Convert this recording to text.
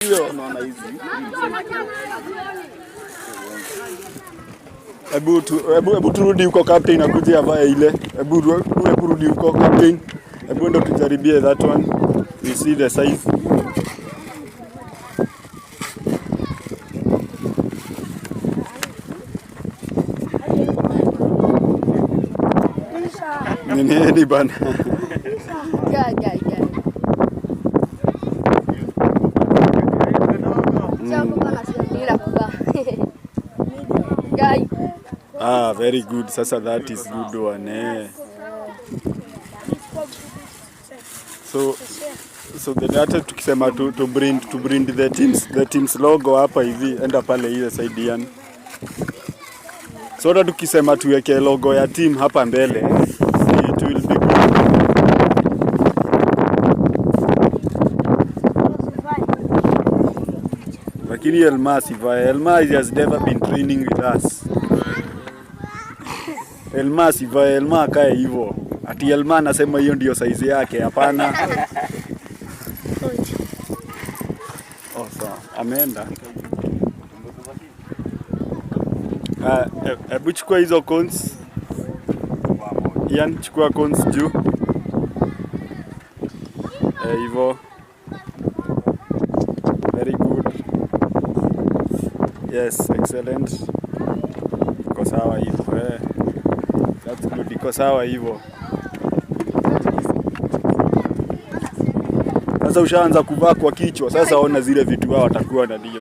Hiyo. Unaona hizi? Hebu turudi huko, captain akuje avae ile. Hebu rudi huko, captain. Hebu ndo tujaribie that one. We see the size. Ni nini bana? Guy, guy, guy. Sio bana, sio bila kuvaa. Guy. Ah, very good. Sasa that is good one. Eh. So the data tukisema to print the team's logo hapa hivi, enda pale ile side yani. So hata tukisema tuweke logo ya team hapa mbele, it will be good. Lakini Elma sivae. Elma has never been training with us. Elma sivae, Elma akae hivyo. Ati Elma anasema hiyo ndio size yake, hapana. Oh, sawa. Ameenda. Ah, hebu chukua hizo cones. Ian, chukua cones juu. Eh, hivyo. Very good. Yes, excellent. Iko sawa hivyo. Eh. That's good. Iko sawa hivyo. Sasa ushaanza kuvaa kwa kichwa. Sasa ona zile vitu wao watakuwa na